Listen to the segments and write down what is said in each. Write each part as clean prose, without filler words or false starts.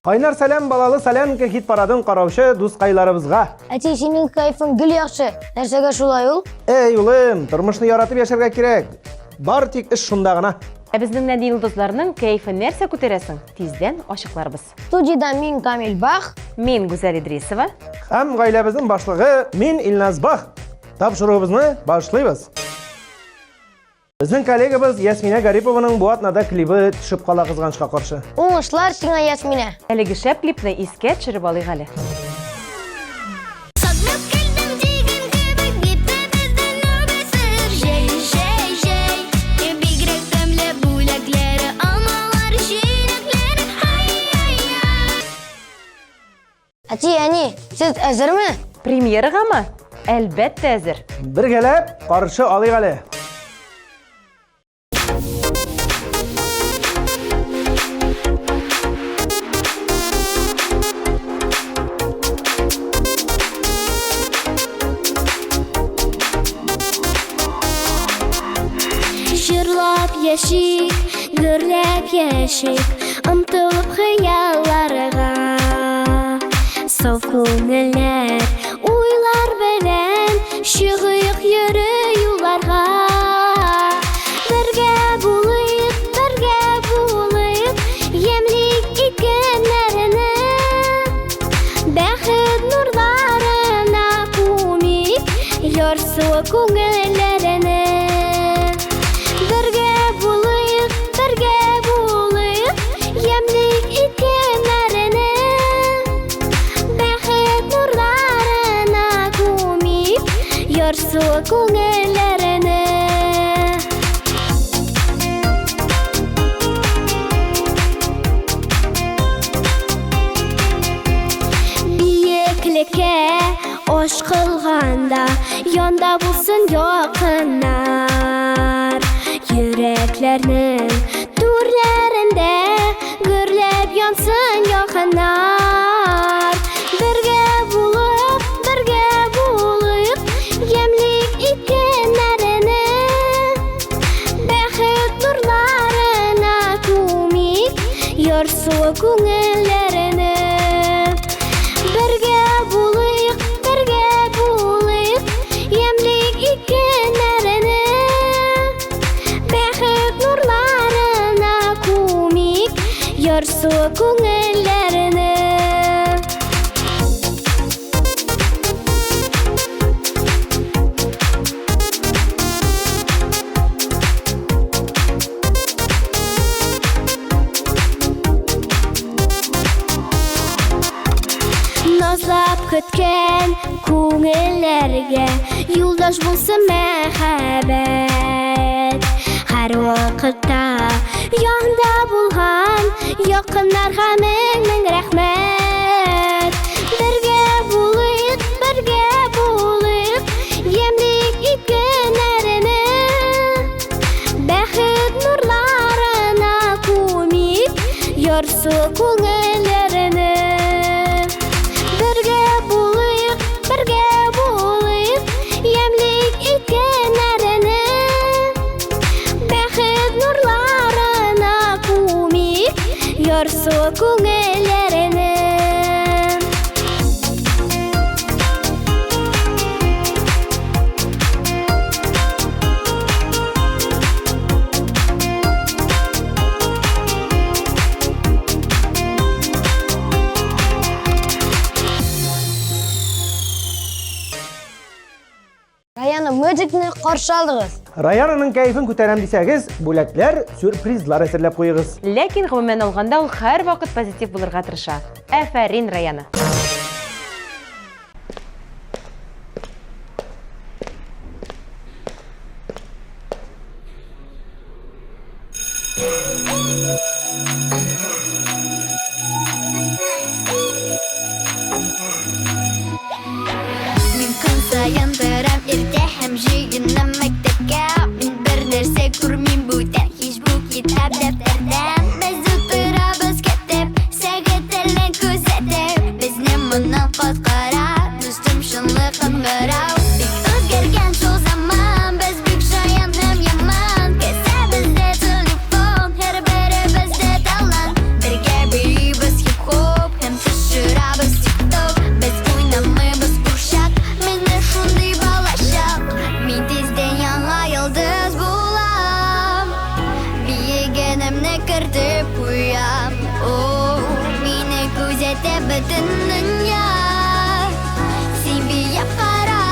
Кайнар сәлам балалы солянка хит парадын караучы дускайларыбызга. Әти, синең кайфың гел яхшы. Нәрсәгә шулай ул? Эй, улым, тормышны яратып яшәргә кирәк. Бар тик эш шунда гына. Ә безнең нәни йолдызларның кәефен нәрсә күтәрәсең? Тиздән ачыкларбыз. Студиядә мин Камил Бах. Мин Гүзәл Идрисова. Һәм гаиләбезнең башлыгы мин Илназ Бах. Тапшыруыбызны башлыйбыз. Безнең коллегабыз Ясминә Гарипованың бу атнада клибы төшеп кала кызганычка каршы. Уңышлар сиңа, Ясминә! Әлеге шәп клипны искә төшереп алыйк әле. Сагынып килдем дигән кебек битте бездән үбесер. Җәй, җәй, җәй, бигрәк тәмле бүләкләре, алмалар, җиләкләре, ай-яй-яй. Әти, әни, сез әзерме? Премьерагамы? Әлбәттә әзер. Бергәләп каршы алыйк әле. Җырлап яшик, гөрләп яшик, омтылып хыялларга. Саф күңелләр, уйлар белән чыгыйк йөре юлларга. Бергә булыйк, бергә булыйк, ямьлик иткәннәрне. Бәхет нурларына күмик, ярсу күңелләрне. Бергә булыйк, бергә булыйк, ямьлек иткәннәрне. Бәхет нурларына күмик, ярсу күңелләрне. Биеклеккә ашкылганда янда булсын якыннар. Йөрәкләрнең түрләрендә гөрләп янсын якыннар. Бергә булып, бергә булыйк, ямьлек иткәннәрне. Бәхет нурларына күмик, ярсу күңелләрне. Бергә булыйк, бергә булыйк, ямьлек иткәннәрне. Бәхет нурларына күмик, ярсу күңелләрне. Назлап көткән күңелләргә юлдаш булсын мәхәббәт. Һәр вакытта янда булган якыннарга мең-мең рәхмәт. Бергә булыйк, бергә булыйк, ямьлек иткәннәрне. Бәхет нурларына күмик, ярсу күңелләрне. Бергә булыйк, бергә булыйк, ямьлек иткәннәрне. Бәхет нурларына күмик, ярсу күңелләрне. Раяна Мэджикны каршы алдыгыз. Раянаның кәефен күтәрәм дисәгез, бүләкләр, сюрпризлар әзерләп куегыз. Ләкин гомумән алганда ул һәрвакыт позитив булырга тырыша. Афәрин, Раяна! Мин көн саен торам иртә һәм җыенам мәктәпкә. Мин бер нәрсә күрмим бүтән һич бу китап дәфтәрдән. Без утырабыз көтеп, сәгать телен күзәтеп. Без күзәтә бөтен дөнья. Син биеп кара.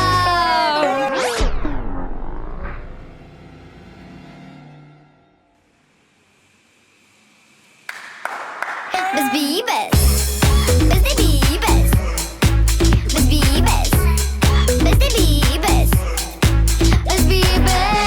Без биибез, без дә биибез. Без биибез, без дә биибез. Без биибез.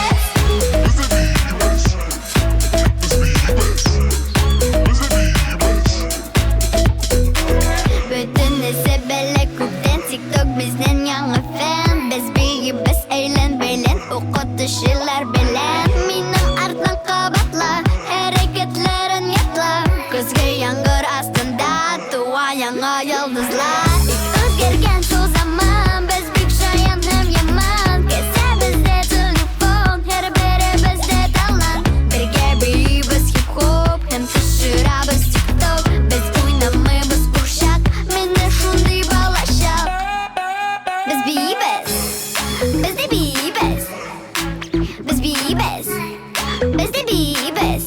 Бөтенесе белә күптән TikTok безнең яңа фән. Без биибез әйлән-бәйлән укытучылар белән. Минем арттан кабатла, хәрәкәтләрен ятла. Көзге яңгыр астында туа яңа йолдызлар. Бик үзгәргән шул заман, без бик шаян һәм яман. Кесәбездә телефон, һәрберебездә талант. Бергә биибез хип-хоп һәм төшерәбез TikTok. Без уйнамыйбыз курчак, менә шундый балачак. Без биибез, без дә биибез. Без биибез, без дә биибез.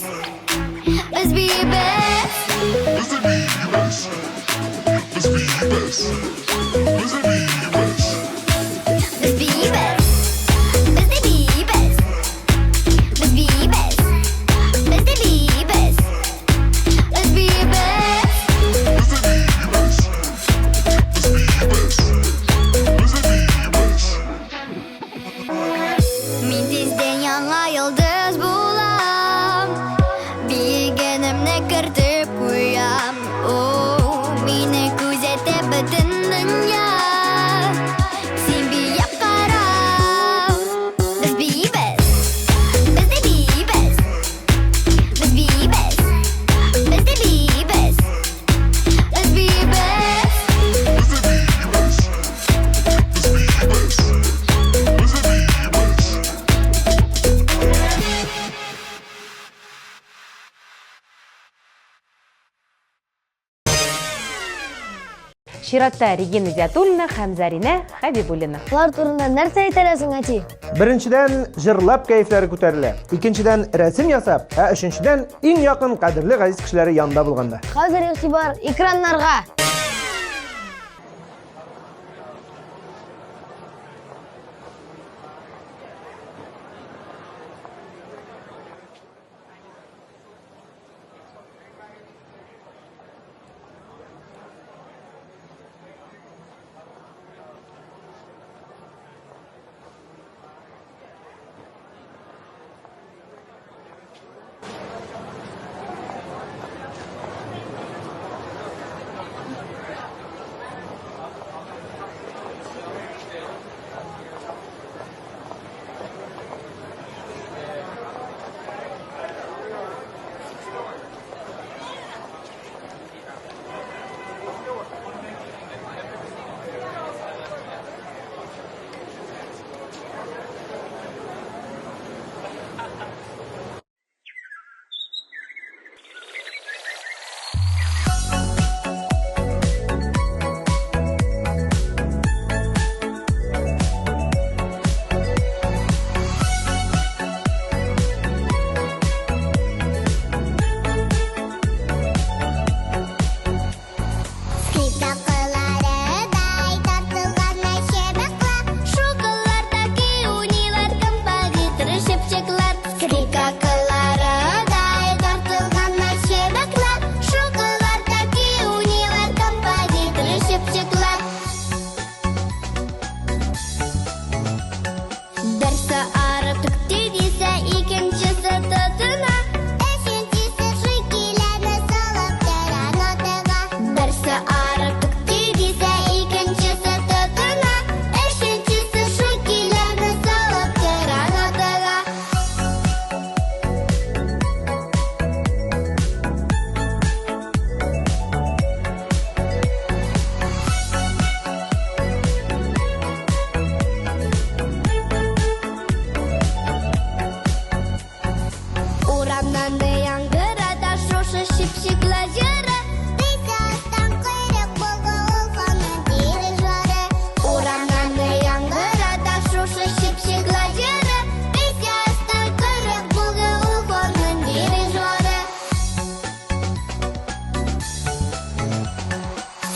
Без биибез. Без биибез, без дә биибез. Без биибез, без дә биибез. Без биибез. Мин тиздән яңа йолдыз булам. Биегәнемне кертеп куям. О, мине күзәтә бөтен дөнья. Син биеп кара. Без биибез, без дә биибез. Без биибез, без дә биибез. Без биибез. Чиратта Регина Зиатуллина һәм Заринә Хәбибуллина. Алар турында нәрсә әйтә аласың, әти? Беренчедән, җырлап кәефләре күтәрелә. Икенчедән, рәсем ясап, ә өченчедән, иң якын кадерле газиз кешеләре янында булганда. Хәзер игътибар экраннарга!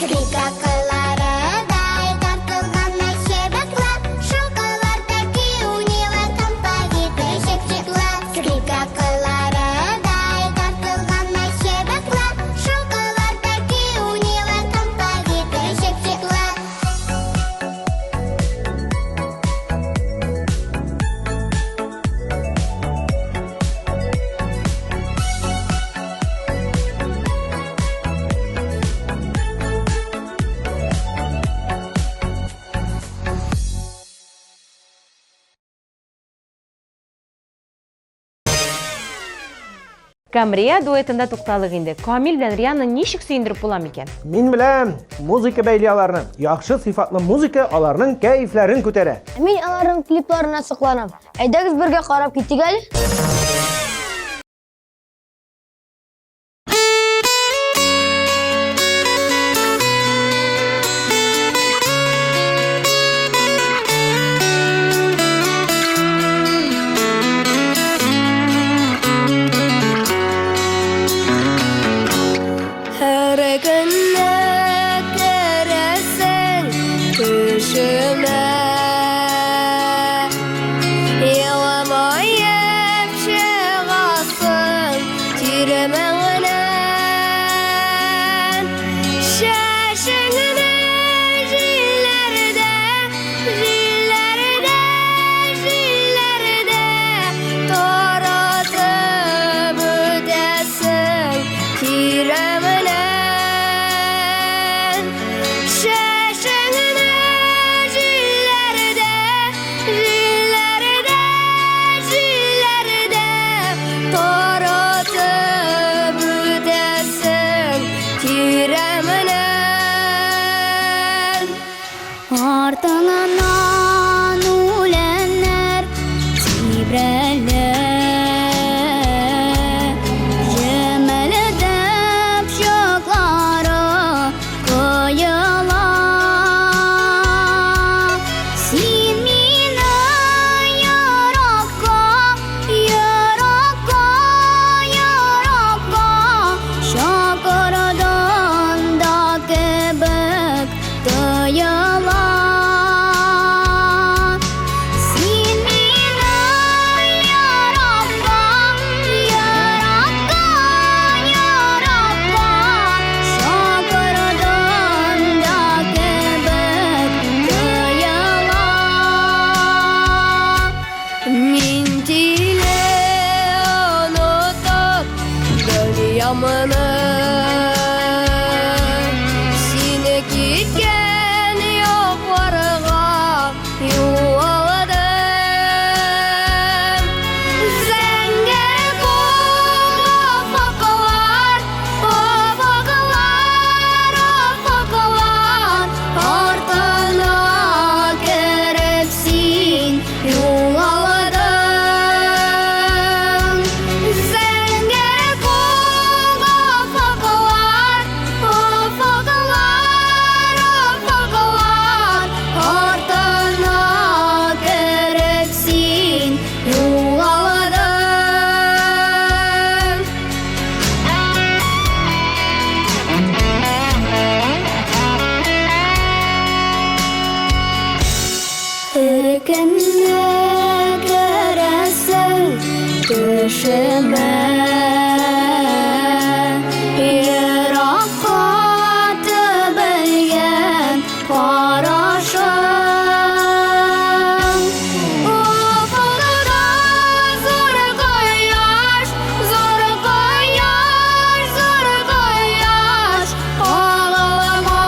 Скрипка кылларыдай тартылган чыбыклар, Шул кылларда уйныйлар композитор чыпчыклар. Скрипка кылларыдай тартылган чыбыклар, Шул кылларда уйныйлар композитор чыпчыклар. Камрия дуэтында тукталык инде. Камил белән Рианны ничек сөендереп була микән? Мин беләм, музыка бәйли аларны. Яхшы сыйфатлы музыка аларның кәефләрен күтәрә. Мин аларның клипларына сокланам. Әйдәгез бергә карап китик әле. Һәр көнне керәсең төшемә, Еламаеп чыгасың тирмәңнән. Чәчеңне җилләрдә, җилләрдә, җилләрдә таратып үтәсең тирәмнән. Чәчеңне җилләрдә, җилләрдә, җилләрдә таратып үтәсең тирәмнән. Артыңнан үләннәр тибрәлә, Җемелдәп чаклары коела. Син мине еракка, еракка, еракка чакырдың да кебек тоела. Син мине еракка, еракка, еракка чакырдың да кебек тоела. Мин тиле онытып дөньямны, Сине киткән якларга югалдым. Зәңгәр күк офыклар, офыклар, офыклар артына кереп син югалдың. Зәңгәр күк офыклар, офыклар, офыклар артына кереп син югалдың. Һәр көнне керәсең төшемә, Еракка төбәлгән карашың. Офыкта зур кояш, зур кояш, зур кояш, Кагылма,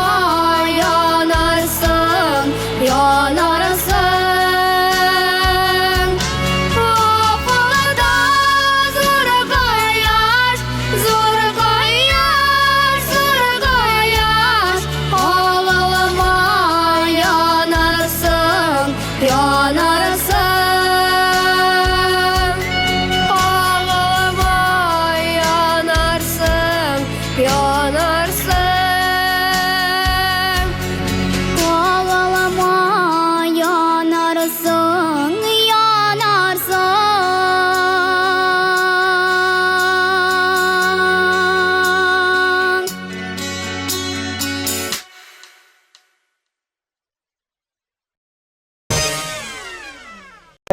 янарсың, янарсың. Офыкта зур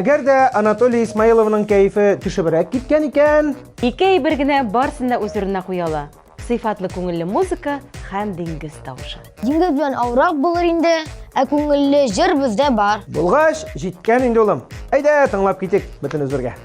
Әгәр дә Анатолий Исмаиловның кәефе төшебрәк киткән икән, Ике әйбер генә барысын да үз урынына куя ала. Сыйфатлы күңелле музыка һәм диңгез тавышы. Диңгез белән авыррак булыр инде, ә күңелле җыр бездә бар. Булгач, җиткән инде, улым. Әйдә, тыңлап китик бөтенебез бергә.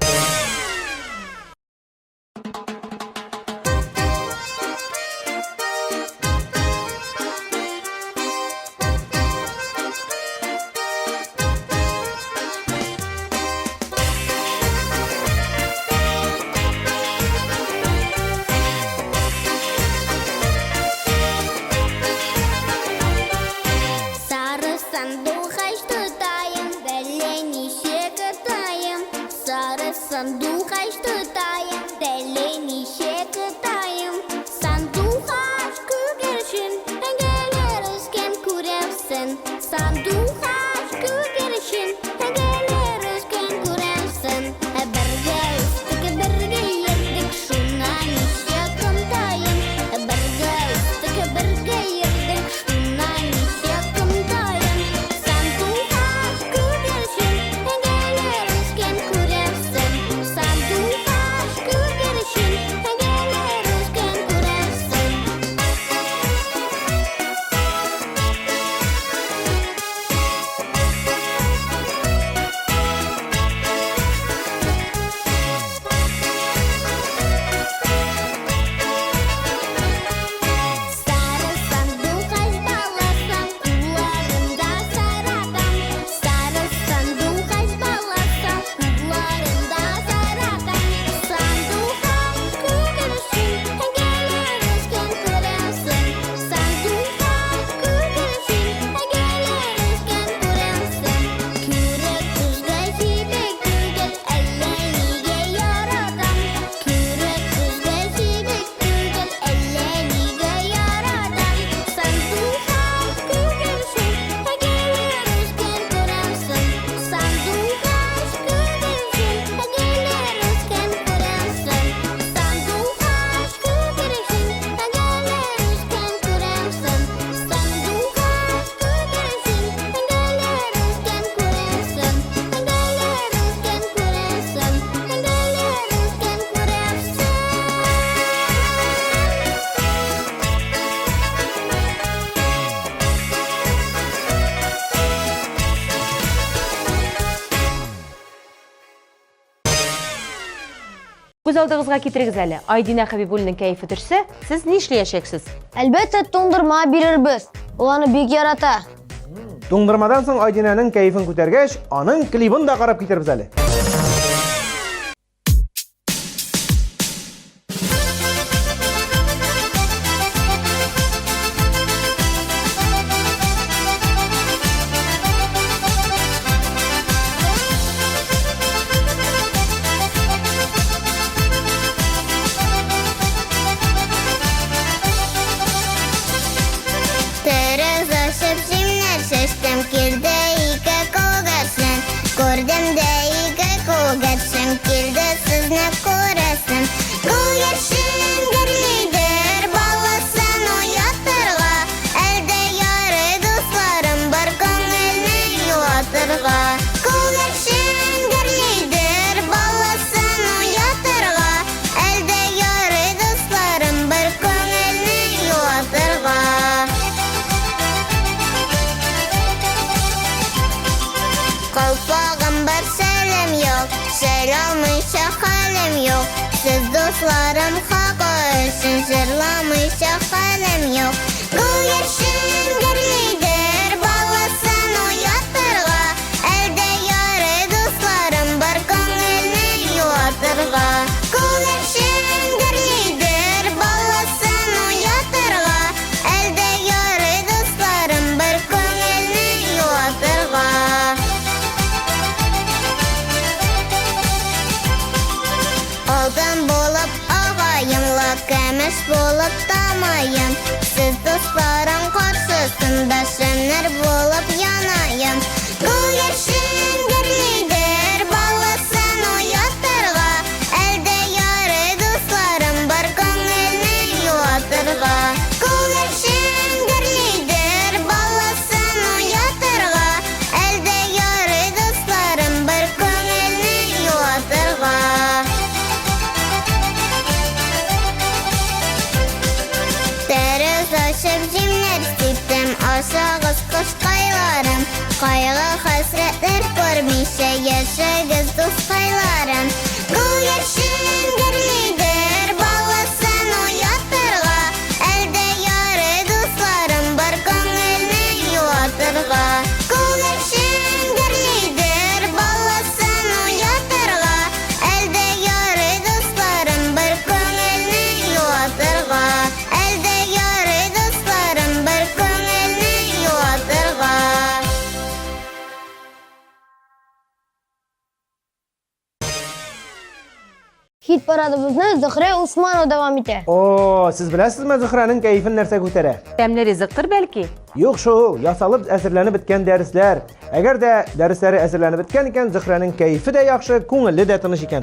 Сары сандугач тотаем, әллә ничек атаем. Сары сандугач тотаем, әллә ничек атаем. Сандугач күгәрчен, әңгәләр үскән күрәмсең. Сандугач күгәрчен, әңгәләр үскән күрәмсең. Бергә үстек, бергә йөрдек, шуңа ничек онтаем. Бергә үстек, бергә йөрдек, шуңа ничек онтаем. Сандугач күгәрчен, әңгәләр үскән күрәмсең. Сандугач күгәрчен, әңгәләр үскән күрәмсең. Сары сандугач баласын кулларымда сайратам. Сары сандугач баласын кулларымда сайратам. Сандугач күгәрчен, әңгәләр үскән күрәмсең. Сандугач күгәрчен, әңгәләр үскән күрәмсең. Күрек күзгә сибек түгел, әллә нигә яратам. Күрек күзгә сибек түгел, әллә нигә яратам. Сандугач күгәрчен, әңгәләр үскән күрәмсең. Сандугач күгәрчен, әңгәләр үскән күрәмсең. Сандугач күгәрчен, әңгәләр үскән күрәмсең. Сандугач күгәрчен, әңгәләр үскән күрәмсең. Әңгәләр үскән күрәмсең. Әңгәләр үскән күрәмсең. Күз алдыгызга китерегез әле, Айдинә Хәбибуллиның кәефе төшсә, сез нишләячәксез? Әлбәттә, туңдырма бирербез. Ул аны бик ярата. Туңдырмадан соң Айдинәнең кәефен күтәргәч, аның клибын да карап китербез әле. Тәрәз ачып җимнәр чәчтем, килде ике күгәрчен. Күрдем дә ике күгәрчен, килде сезне күрәсем. Күгәрчен гөрлидер баласын уятырга, әлдә ярый дусларым бар күңелне юатырга. Күгәрчен гөрлидер баласын уятырга, әлдә ярый дусларым бар күңелне юатырга. Калфагым бар, шәлем юк, шәл алмыйча хәлем юк. Сез дусларым хакы өчен җырламыйча хәлем юк. Күгәрчен гөрлидер баласын уятырга, әлдә ярый дусларым бар күңелне юатырга. Күгәрчен гөрлидер баласын уятырга, әлдә ярый дусларым бар күңелне юатырга. Алтын булып агаем ла, көмеш булып тамаем. Сез дусларым каршысында шәмнәр булып янаем. Күгәрчен гөрлидер баласын уятырга, әлдә ярый дусларым бар күңелне юатырга. Күгәрчен гөрлидер баласын уятырга, әлдә ярый дусларым бар күңелне. Яшәгез, дускайларым. Күгәрчен гөрлидер, баласын уятырга. Әлдә ярый, дусларым, бар күңелне юатырга. Күгәрчен гөрлидер, баласын уятырга. Әлдә ярый, дусларым, бар күңелне юатырга. Әлдә ярый, дусларым, бар күңелне юатырга. Хит парадыбызны Зөхрә Усманова дәвам итә. О, сез беләсезме Зөхрәнең кәефен нәрсә күтәрә? Тәмле ризыктыр бәлки? Юк шул, ясалып әзерләнеп беткән дәресләр. Әгәр дә дәресләре әзерләнеп беткән икән, Зөхрәнең кәефе дә яхшы, күңеле дә тыныч икән.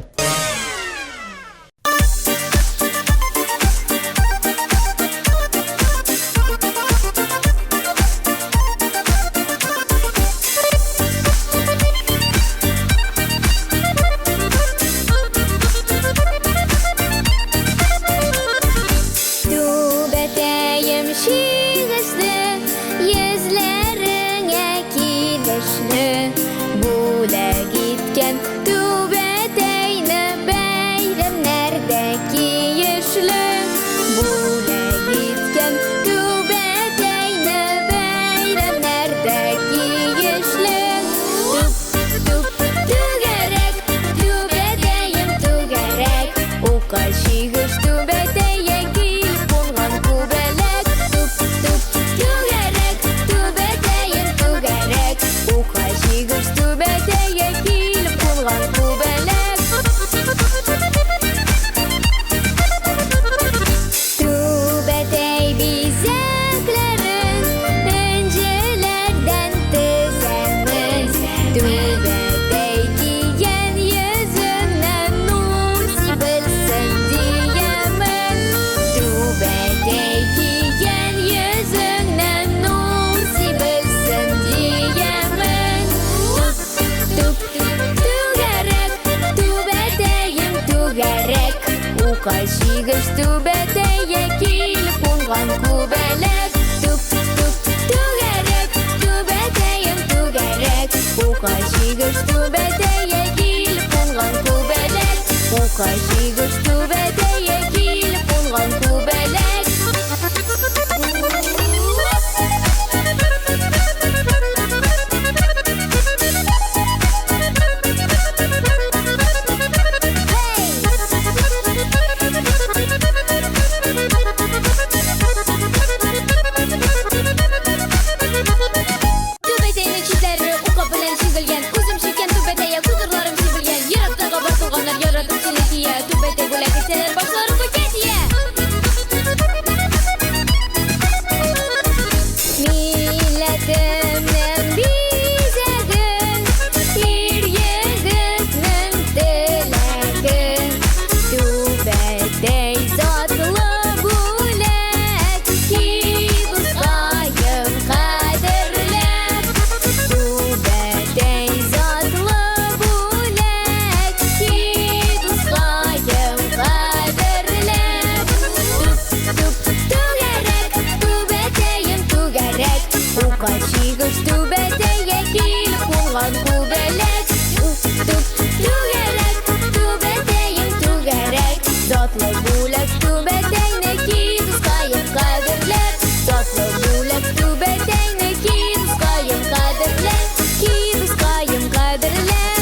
Түбәтәем чигешле, йөзләреңә килешле. Бүләк иткән түбәтәйне бәйрәмнәрдә киешле. Бүләк иткән түбәтәйне бәйрәмнәрдә киешле. Түп, түп, түгәрәк, түбәтәем түгәрәк. Ука чигеш түбәтәйгә килеп кунган күбәләк. Түп, түп, түгәрәк, түбәтәем түгәрәк. Ука чигеш түбәтәйгә килеп кунган күбәләк. Түбәтәй бизәкләрен энҗеләрдән тезәмен. Түбәтәй кигән йөзеңнән нур сибелсен диямен. Түбәтәй кигән йөзеңнән нур сибелсен диямен. Түп, түп, түгәрәк, түбәтәем түгәрәк. Ука чигеш түбәтәйгә килеп кунган күбәләк. Түп, түп, түгәрәк, түбәтәем түгәрәк. Ука чигеш түбәтәйгә килеп кунган күбәләк. Ука чигеш түбәтәйгә килеп кунган күбәләк. Түбәтәйнең читләре ука белән чигелгән. Үзем чиккән түбәтәйгә күз нурларым сибелгән. Ерактагы бар туганнар яратып сине кия. Түбәтәй бүләк итсәләр, башлары күккә тия. Милләтемнең бизәге, ир-егетнең теләге. Түбәтәй затлы бүләк, ки дускаем кадерләп. Түбәтәй затлы бүләк, ки дускаем кадерләп. Түп, түп, түгәрәк, түбәтәем түгәрәк. Ука чигеш түбәтәйгә килеп кунган күбәләк. Түп, түп, түгәрәк, түбәтәем түгәрәк. Затлы бүләк түбәтәйне ки дускаем кадерләп. Затлы бүләк түбәтәйне ки дускаем кадерләп. Ки дускаем кадерләп.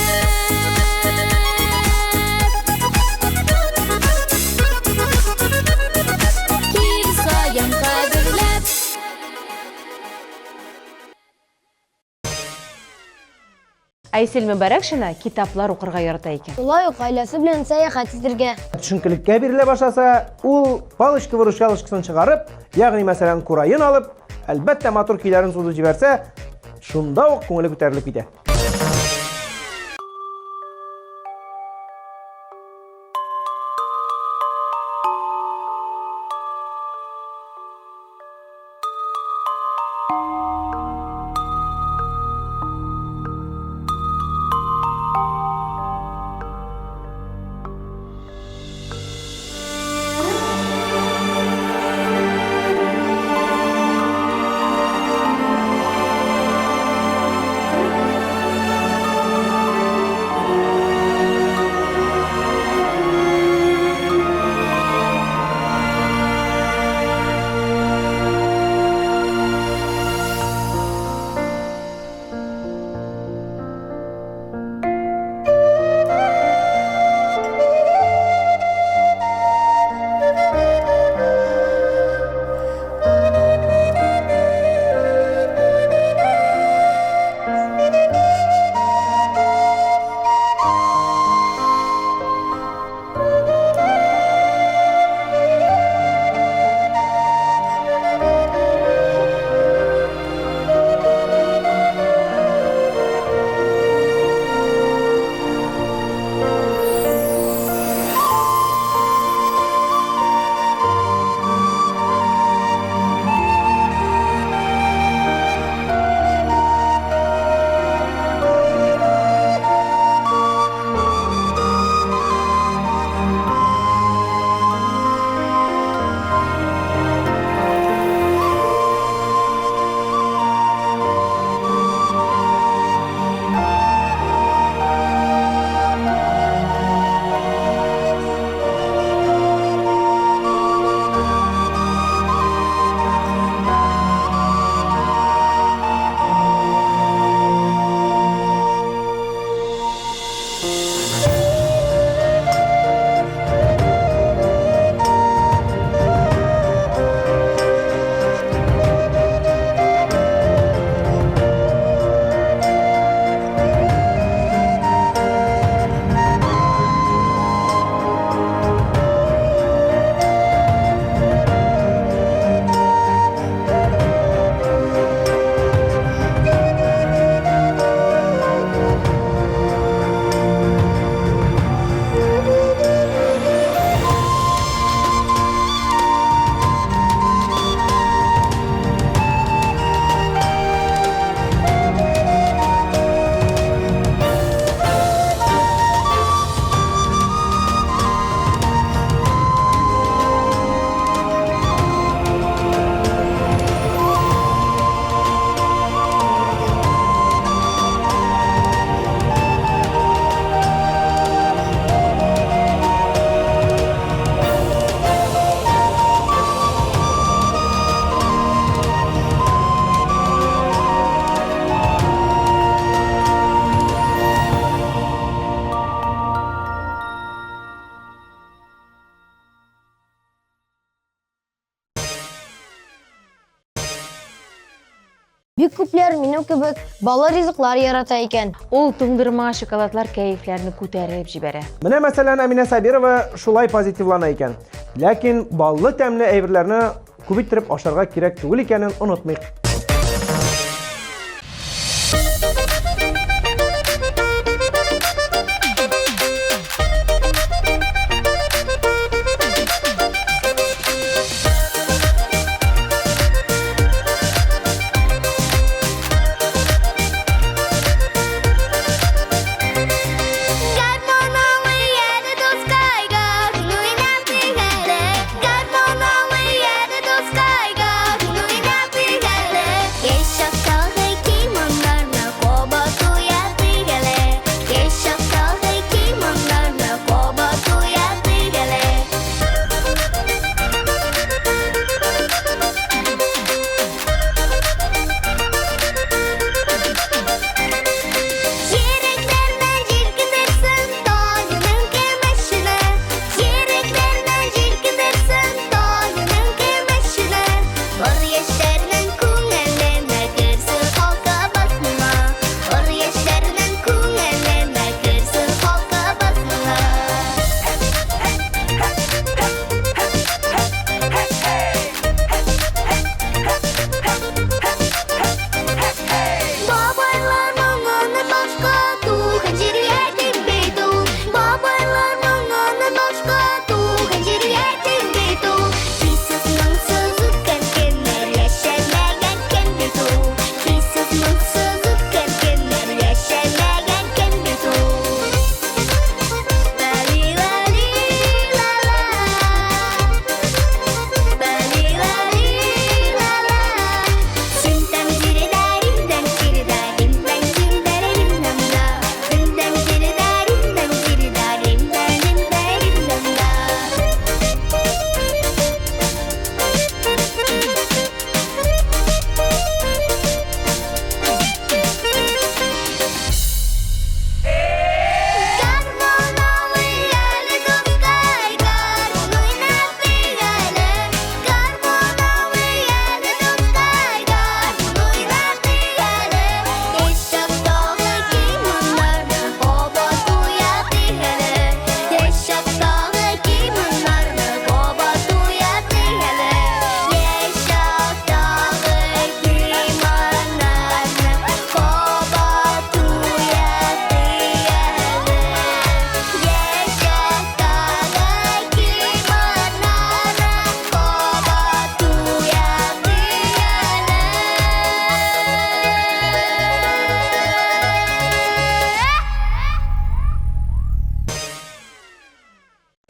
Ки дускаем кадерләп. Айсель Мөбарәкшина китаплар укырга ярата икән. Шулай ук гаиләсе белән сәяхәт итәргә. Төшенкелеккә бирелә башласа, ул палочка-выручалочкасын чыгарып, ягъни мәсәлән, кураен алып, әлбәттә, матур көйләрен сузып җибәрсә, шунда ук күңеле күтәрелеп китә. Бик күпләр минем кебек баллы ризыклар ярата икән. Ул туңдырма, шоколадлар кәефләрне күтәреп җибәрә. Менә мәсәлән, Әминә Сабирова шулай позитивлана икән. Ләкин баллы тәмле әйберләрне күп иттереп ашарга кирәк түгел икәнен онытмыйк.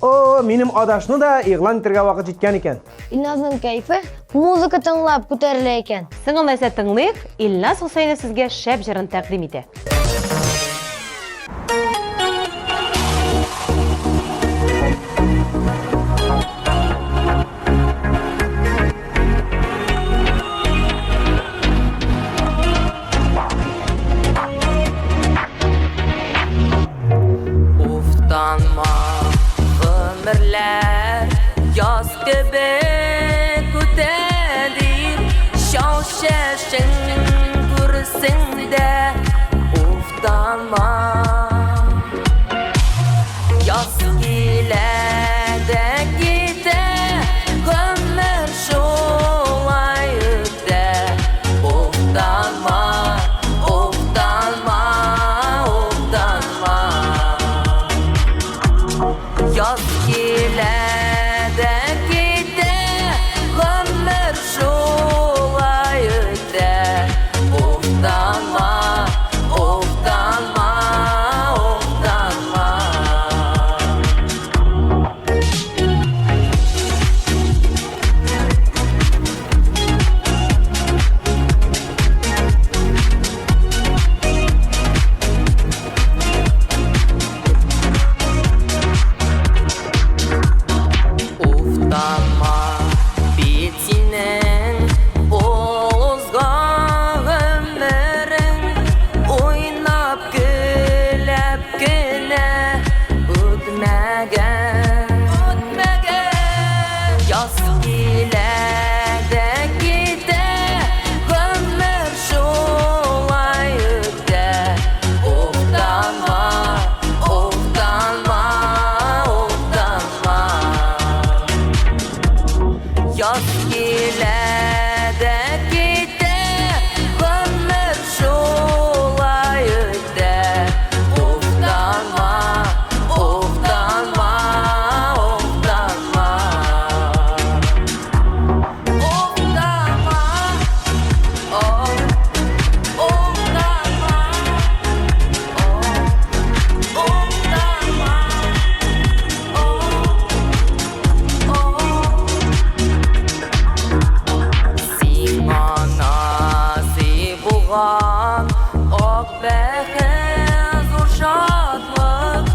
О, минем адашны да игълан итәргә вакыт җиткән икән. Илназның кәефе музыка тыңлап күтәрелә икән. Соң алайса тыңлыйк, Илназ Хусайнов сезгә шәп җырын тәкъдим итә. Уфтанма, гомерләр яз кебек үтә дип, чал чәчең күрсең дә. Уфтанма. туган Ак бәхет, зур шатлык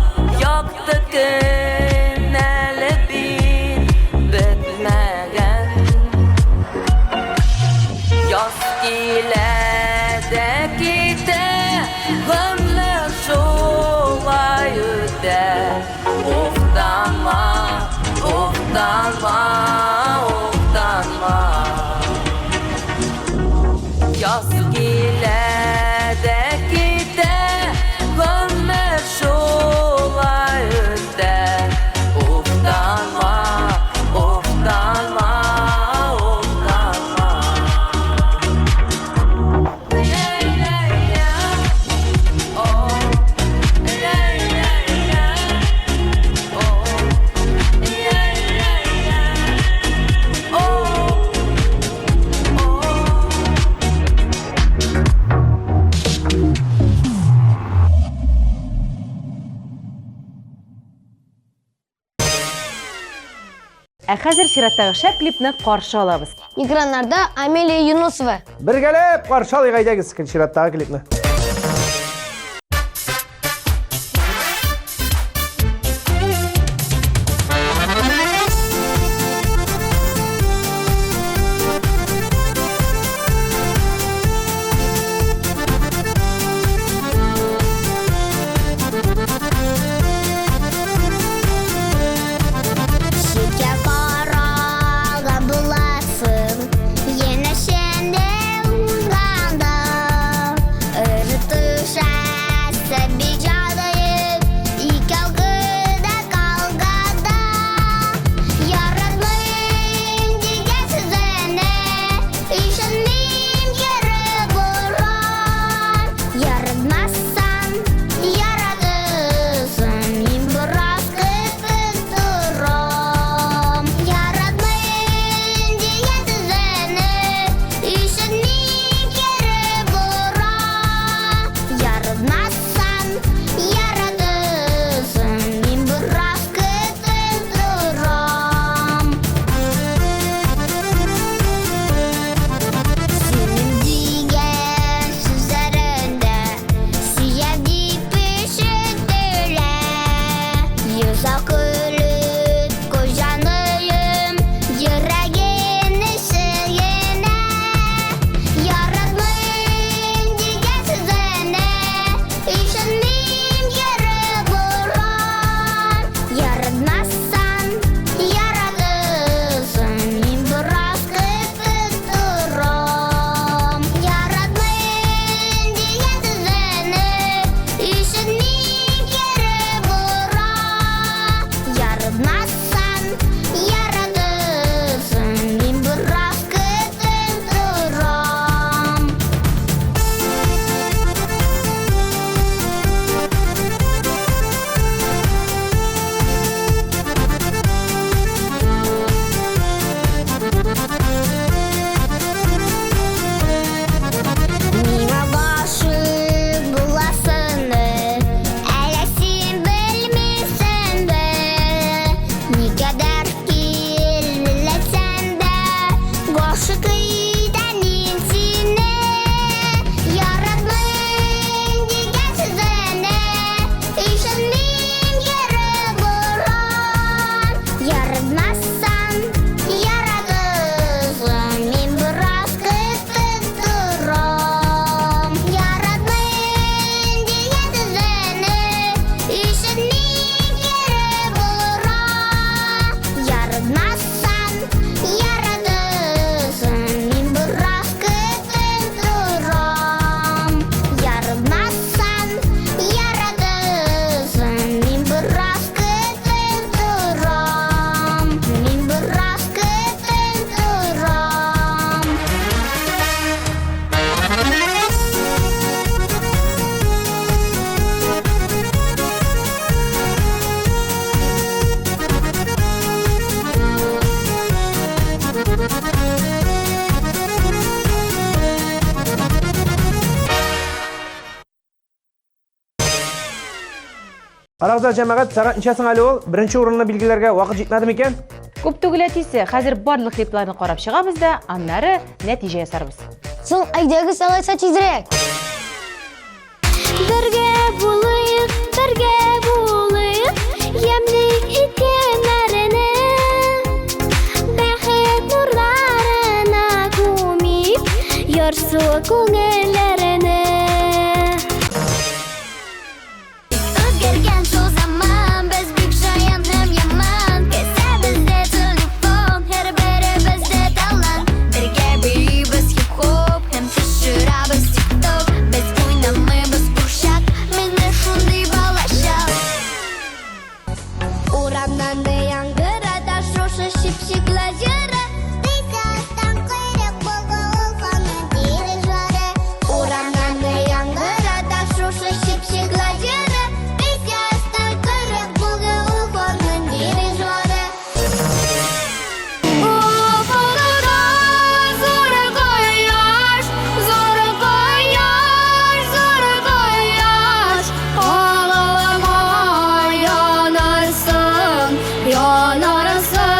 Якты көн әле бит бетмәгән Яз килә дә китә Гомер шулай үтә Уфтанма, уфтанма, уфтанма Яз килә дә китә Гомер шулай үтә Уфтанма, уфтанма, уфтанма Ә хәзер чираттагы шәп клипны каршы алабыз. Экраннарда Амелия Юнусова. Бергәләп каршы алыйк әйдәгез чираттагы клипны. Читкә караган буласың, янәшәңдә узганда. Өреп төшәсең бик җадаеп, икәү генә калганда. Яратмыйм дигән сүзеңә ышанмыйм, кире борам. Яратмасаң, яратырсың, мин бераз көтеп торам. Яратмыйм дигән сүзеңә ышанмыйм, кире борам. Яратмасаң, яратырсың, мин бераз көтеп торам. Сөймим дигән сүзләреңдә сөям дип ишетелә. Йозак көлеп куй җаныем, йөрәгемне сөенә. Яратмыйм дигән сүзеңә ышанмыйм, кире борам. Яратмасаң, яратырсың, мин бераз көтеп торам. Яратмыйм дигән сүзеңә ышанмыйм, кире борам. Яратмасаң, яратырсың, мин бераз көтеп торам. Миңа гашыйк буласыңны әле син белмисеңдер. Никадәр киләсәң дә, гашыйк итәм мин сине. Яратмыйм дигән сүзеңә ышанмыйм, кире борам. Яратмасаң, яратырсың, мин бераз көтеп торам. Яратмыйм дигән сүзеңә ышанмыйм, кире борам. Яратмасаң, яратырсың, мин бераз көтеп торам. Яратмасаң, яратырсың, мин бераз көтеп торам. Мин бераз көтеп торам. Карагыз, җәмәгать, сәгать ничә соң әле ул? Беренче урынны билгеләргә вакыт җитмәде микән? Күп түгел әтисе, хәзер барлык клипларны карап чыгабыз да, аннары нәтиҗә ясарбыз. Соң, әйдәгез алайса тизрәк. Бергә булыйк, бергә булыйк, ямьле иткәннәрне. Бәхет нурларына күмик, ярсу күңелләрне. Үзгәргән шул заман, без бик шаян һәм яман. Кесәбездә телефон, һәрберебездә талант. Бергә биибез хип-хоп һәм төшерәбез тик-ток. Без уйнамыйбыз курчак, менә шундый балачак. Урамнан яңгырата шушы чипчиклар җыры. Тыйсастан койрык булды ул ханың дирижеры. Урамнан яңгырата шушы чипчиклар җыры. Тыйсастан койрык булды ул ханың дирижеры. Уфугыда зур кояш, зур кояш, зур кояш, Кагылма янарсың, янарсың.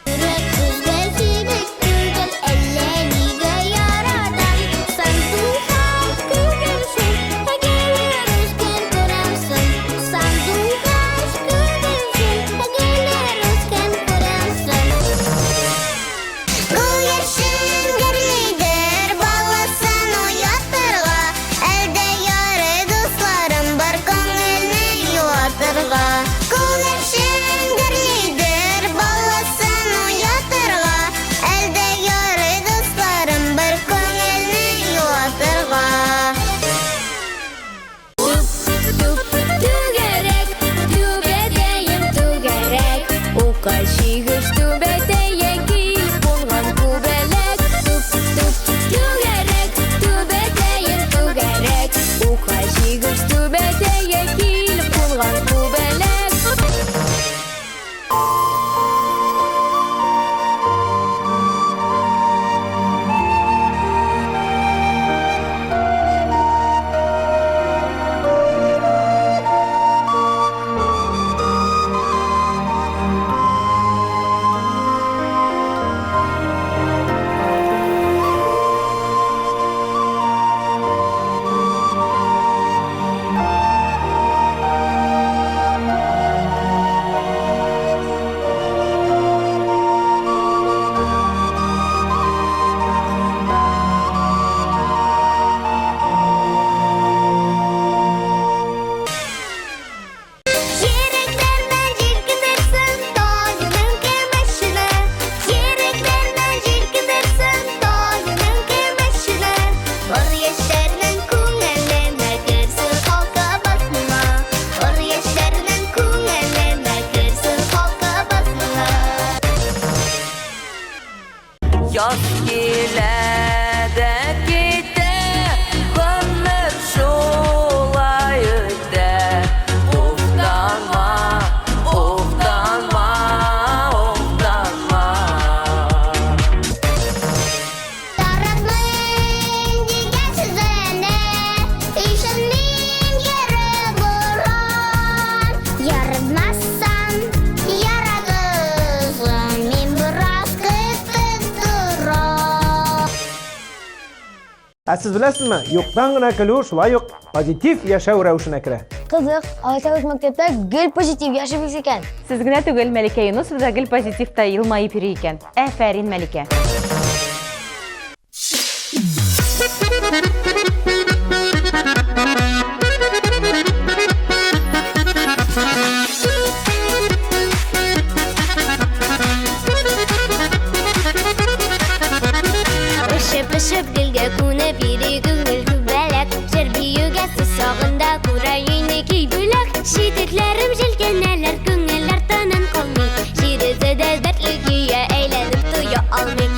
Йөрәк күзгә сирәк түгел, әллә нигә яратам. Сандугач күгәрчен, әгәр үскән күрәмсең. Сандугач күгәрчен, әгәр үскән күрәмсең. Күгәрчен гөрлидер, баласын уятырга. Әлдә ярый дусларым бар күңелне юатырга. Күгәрчен гөрлидер, баласын уятырга. Әлдә ярый дусларым бар күңелне юатырга. Туп, түгәрәк, түбәтәем түгәрәк. Ука чигеш түбәтәйгә килеп кунган күбәләк. Туп, туп, түгәрәк, түбәтәем түгәрәк. Ука чигеш түбәтәйгә килеп кунган күбәләк. Йөрәкләрне җилкендерсен тойның көмешенә. Йөрәкләрне җилкендерсен тойның көмешенә. Ор яшьләрнең күңеленә керсен халка басма. Ор яшьләрнең күңеленә керсен халка басма. Яз килә дә китә, гомер шулай үтә. Уфтанма, уфтанма, уфтанма. Яратмыйм дигән сүзенә Ишетмим йөреп буран. Яратмасаң, яратырсың, мин бераз көтеп торам. Ә сез беләсезме, юктан гына көлү шулай ук позитив яшәү рәвешенә керә. Кызык, алайса без мәктәптә гел позитив яшибез икән. Сез генә түгел, Мәликә Юнусова да гел позитивта елмаеп йөри икән. Афәрин, Мәликә. Пешеп-пешеп гөлгә күнеп йөри күңел күбәләк. Җыр биюгә сусагында күрә өйне ки бүләк. Читекләрем җилкенәләр, күңелләр тынын калмый. Җир йөзе дә дәртле көйгә әйләнеп туя алмый.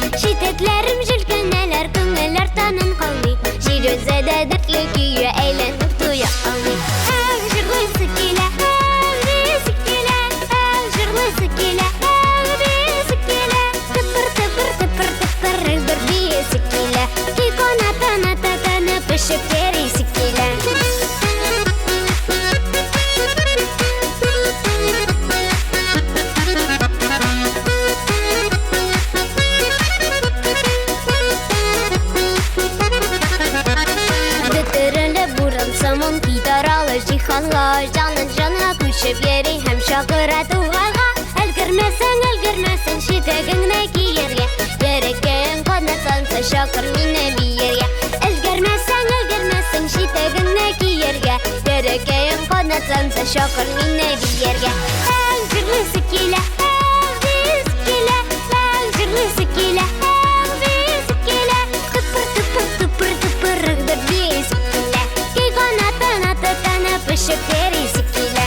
чакыра тугайга. Өлгермәсәң, өлгермәсең читегеңне киергә. Йөрәккәем канатланса, чакыр мине биергә. Өлгермәсәң, өлгермәсең читегеңне киергә. Йөрәккәем канатланса, чакыр мине биергә. Әң җырлыйсы килә, әң биисе килә, әң җырлыйсы килә, әң биисе килә. Тыпыр, тыпыр, тыпыр, тыпыр, бер биисе килә. Кий канатын атып, пешеп йөрисе килә.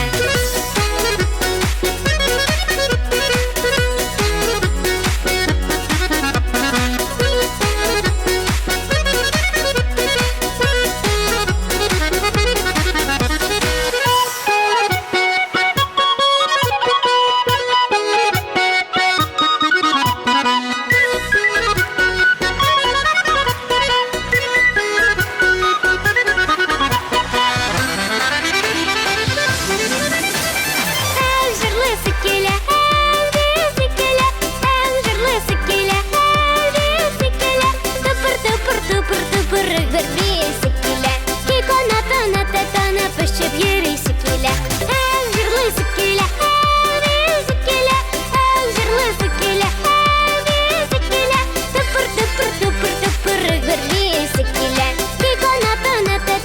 Әң җырлыйсы килә, әң биисе килә, әң җырлыйсы килә, әң биисе килә. Тыпыр, тыпыр, тыпыр, тыпыр, бер биисе килә. Ки канатын атып, пешеп йөрисе килә. Әң җырлыйсы килә, әң биисе килә, әң җырлыйсы килә, әң биисе килә. Тыпыр, тыпыр, тыпыр, тыпыр, бер биисе килә. Ки канатын атып,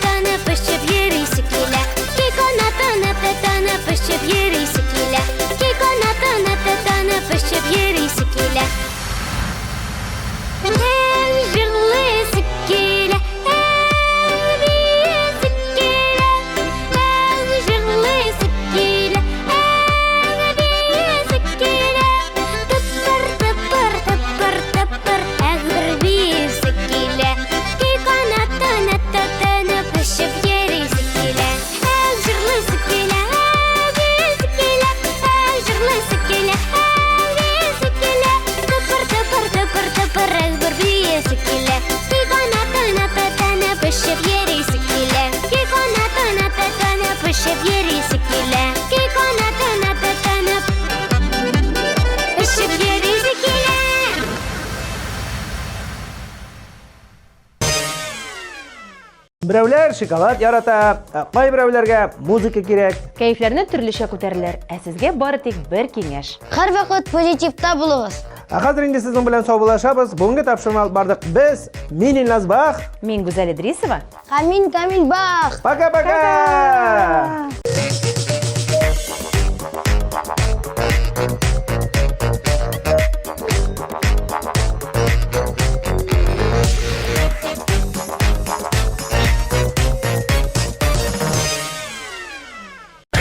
пешеп йөрисе килә. Ки канатын атып, пешеп йөрисе килә. Ки канатын атып, пешеп йөрисе килә. Әң җырлыйсы килә, әң биисе килә, әң җырлыйсы килә, әң биисе килә. Тыпыр, тыпыр, тыпыр, тыпыр, әң бер биисе килә. Ки канатын атып, пешеп йөрисе килә. Әң җырлыйсы килә, әң биисе килә, әң җырлыйсы килә, әң биисе килә. Тыпыр, тыпыр, тыпыр, тыпыр, әң бер биисе килә. Ки канатын атып, пешеп йөрисе килә. Ки канатын атып, пешеп йөрисе килә. Ки канатын атып, пешеп йөрисе килә. Берәүләр шоколад ярата, ә кайберәүләргә музыка кирәк. Кәефләрне төрлечә күтәрелер, ә сезгә бары тик бер киңәш. Һәрвакыт позитивта булыгыз. Ә хәзер инде сезнең белән саубуллашабыз. Бүгенге тапшыруны алып бардык без, мин Илназ Бах. Мин Гүзәл Идрисова. Һәм мин Камил Бах. Пока-пока!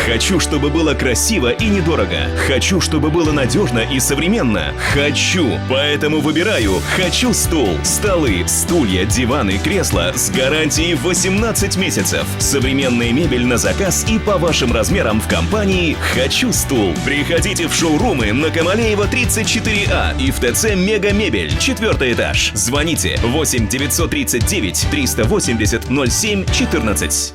Хочу, чтобы было красиво и недорого. Хочу, чтобы было надежно и современно. Хочу! Поэтому выбираю «Хочу стул». Столы, стулья, диваны, кресла с гарантией 18 месяцев. Современная мебель на заказ и по вашим размерам в компании «Хочу стул». Приходите в шоурумы на Камалеева 34А и в ТЦ «Мега Мебель», четвертый этаж. Звоните 8 939 380 07 14.